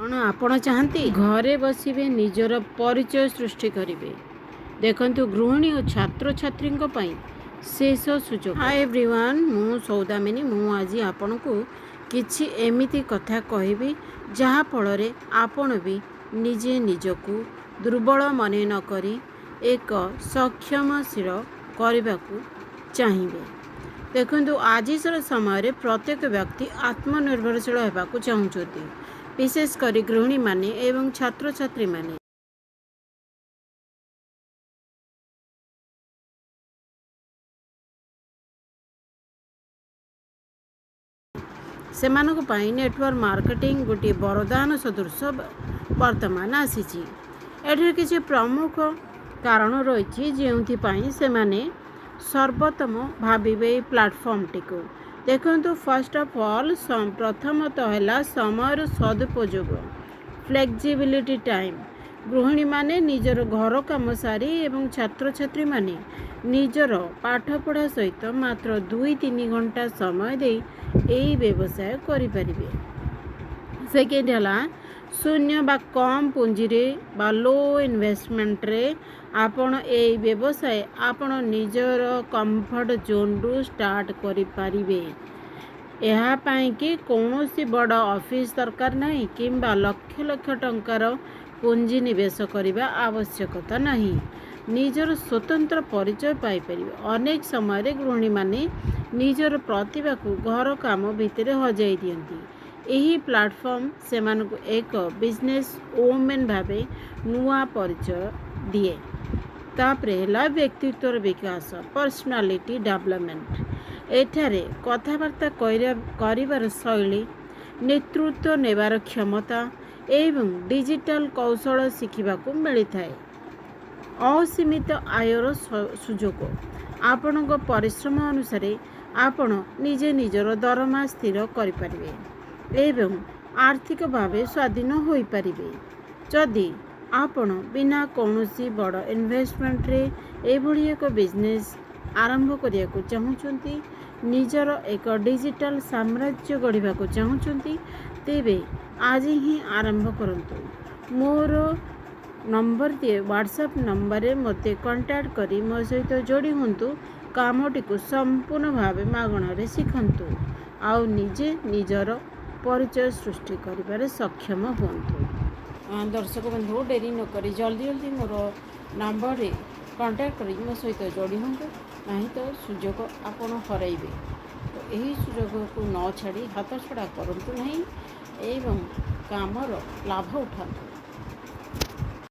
କ'ଣ ଆପଣ ଚାହାନ୍ତି ଘରେ ବସିବେ, ନିଜର ପରିଚୟ ସୃଷ୍ଟି କରିବେ? ଦେଖନ୍ତୁ, ଗୃହିଣୀ ଓ ଛାତ୍ରଛାତ୍ରୀଙ୍କ ପାଇଁ ଶେଷ ସୁଯୋଗ। ହାଏ ଏଭ୍ରିୱାନ୍, ମୁଁ ସୌଦାମିନୀ। ମୁଁ ଆଜି ଆପଣଙ୍କୁ କିଛି ଏମିତି କଥା କହିବି, ଯାହାଫଳରେ ଆପଣ ବି ନିଜେ ନିଜକୁ ଦୁର୍ବଳ ମନେ ନକରି ଏକ ସକ୍ଷମଶୀଳ କରିବାକୁ ଚାହିଁବେ। ଦେଖନ୍ତୁ, ଆଜିର ସମୟରେ ପ୍ରତ୍ୟେକ ବ୍ୟକ୍ତି ଆତ୍ମନିର୍ଭରଶୀଳ ହେବାକୁ ଚାହୁଁଛନ୍ତି, ବିଶେଷ କରି ଗୃହିଣୀମାନେ ଏବଂ ଛାତ୍ରଛାତ୍ରୀମାନେ। ସେମାନଙ୍କ ପାଇଁ ନେଟୱାର୍କ ମାର୍କେଟିଂ ଗୋଟିଏ ବରଦାନ ସଦୃଶ ବର୍ତ୍ତମାନ ଆସିଛି। ଏଠାରେ କିଛି ପ୍ରମୁଖ କାରଣ ରହିଛି, ଯେଉଁଥିପାଇଁ ସେମାନେ ସର୍ବୋତ୍ତମ ଭାବିବେ ଏହି ପ୍ଲାଟଫର୍ମଟିକୁ। ଦେଖନ୍ତୁ, ଫାର୍ଷ୍ଟ ଅଫ୍ ଅଲ୍, ପ୍ରଥମତଃ ହେଲା ସମୟର ସଦୁପଯୋଗ, ଫ୍ଲେକ୍ସିବିଲିଟି ଟାଇମ୍। ଗୃହିଣୀମାନେ ନିଜର ଘର କାମ ସାରି ଏବଂ ଛାତ୍ରଛାତ୍ରୀମାନେ ନିଜର ପାଠପଢ଼ା ସହିତ ମାତ୍ର 2-3 ଘଣ୍ଟା ସମୟ ଦେଇ ଏହି ବ୍ୟବସାୟ କରିପାରିବେ। ସେକେଣ୍ଡ ହେଲା ଶୂନ୍ୟ ବା କମ୍ ପୁଞ୍ଜିରେ ବା ଲୋ ଇନଭେଷ୍ଟମେଣ୍ଟରେ ଆପଣ ଏହି ବ୍ୟବସାୟ ଆପଣ ନିଜର କମ୍ଫର୍ଟ ଜୋନ୍ରୁ ଷ୍ଟାର୍ଟ କରିପାରିବେ। ଏହା ପାଇଁକି କୌଣସି ବଡ଼ ଅଫିସ୍ ଦରକାର ନାହିଁ କିମ୍ବା ଲକ୍ଷ ଲକ୍ଷ ଟଙ୍କାର ପୁଞ୍ଜି ନିବେଶ କରିବା ଆବଶ୍ୟକତା ନାହିଁ। ନିଜର ସ୍ୱତନ୍ତ୍ର ପରିଚୟ ପାଇପାରିବେ। ଅନେକ ସମୟରେ ଗୃହିଣୀମାନେ ନିଜର ପ୍ରତିଭାକୁ ଘର କାମ ଭିତରେ ହଜାଇ ଦିଅନ୍ତି। ଏହି ପ୍ଲାଟଫର୍ମ ସେମାନଙ୍କୁ ଏକ ବିଜନେସ୍ ଓମେନ୍ ଭାବେ ନୂଆ ପରିଚୟ ଦିଏ। ତାପରେ ହେଲା ବ୍ୟକ୍ତିତ୍ୱର ବିକାଶ, ପର୍ସନାଲିଟି ଡେଭଲପମେଣ୍ଟ। ଏଠାରେ କଥାବାର୍ତ୍ତା କରିବାର ଶୈଳୀ, ନେତୃତ୍ୱ ନେବାର କ୍ଷମତା ଏବଂ ଡିଜିଟାଲ କୌଶଳ ଶିଖିବାକୁ ମିଳିଥାଏ। ଅସୀମିତ ଆୟର ସୁଯୋଗ। ଆପଣଙ୍କ ପରିଶ୍ରମ ଅନୁସାରେ ଆପଣ ନିଜେ ନିଜର ଦରମା ସ୍ଥିର କରିପାରିବେ ଏବଂ ଆର୍ଥିକ ଭାବେ ସ୍ୱାଧୀନ ହୋଇପାରିବେ। ଯଦି ଆପଣ ବିନା କୌଣସି ବଡ଼ ଇନଭେଷ୍ଟମେଣ୍ଟରେ ଏଭଳି ଏକ ବିଜନେସ୍ ଆରମ୍ଭ କରିବାକୁ ଚାହୁଁଛନ୍ତି, ନିଜର ଏକ ଡିଜିଟାଲ ସାମ୍ରାଜ୍ୟ ଗଢ଼ିବାକୁ ଚାହୁଁଛନ୍ତି, ତେବେ ଆଜି ହିଁ ଆରମ୍ଭ କରନ୍ତୁ। ମୋର ନମ୍ବର ଦିଏ, ହ୍ୱାଟ୍ସଆପ୍ ନମ୍ବରରେ ମୋତେ କଣ୍ଟାକ୍ଟ କରି ମୋ ସହିତ ଯୋଡ଼ି ହୁଅନ୍ତୁ। କାମଟିକୁ ସମ୍ପୂର୍ଣ୍ଣ ଭାବେ ମାଗଣାରେ ଶିଖନ୍ତୁ ଆଉ ନିଜେ ନିଜର ପରିଚୟ ସୃଷ୍ଟି କରିବାରେ ସକ୍ଷମ ହୁଅନ୍ତୁ। ଦର୍ଶକ ବନ୍ଧୁ, ଡେରି ନକରି ଜଲ୍ଦି ଜଲ୍ଦି ମୋର ନମ୍ବରରେ କଣ୍ଟାକ୍ଟ କରି ମୋ ସହିତ ଯୋଡ଼ି ହୁଅନ୍ତୁ, ନାହିଁ ତ ସୁଯୋଗ ଆପଣ ହରାଇବେ। ତ ଏହି ସୁଯୋଗକୁ ନ ଛାଡ଼ି, ହାତ ଛଡ଼ା କରନ୍ତୁ ନାହିଁ ଏବଂ କାମର ଲାଭ ଉଠାନ୍ତୁ।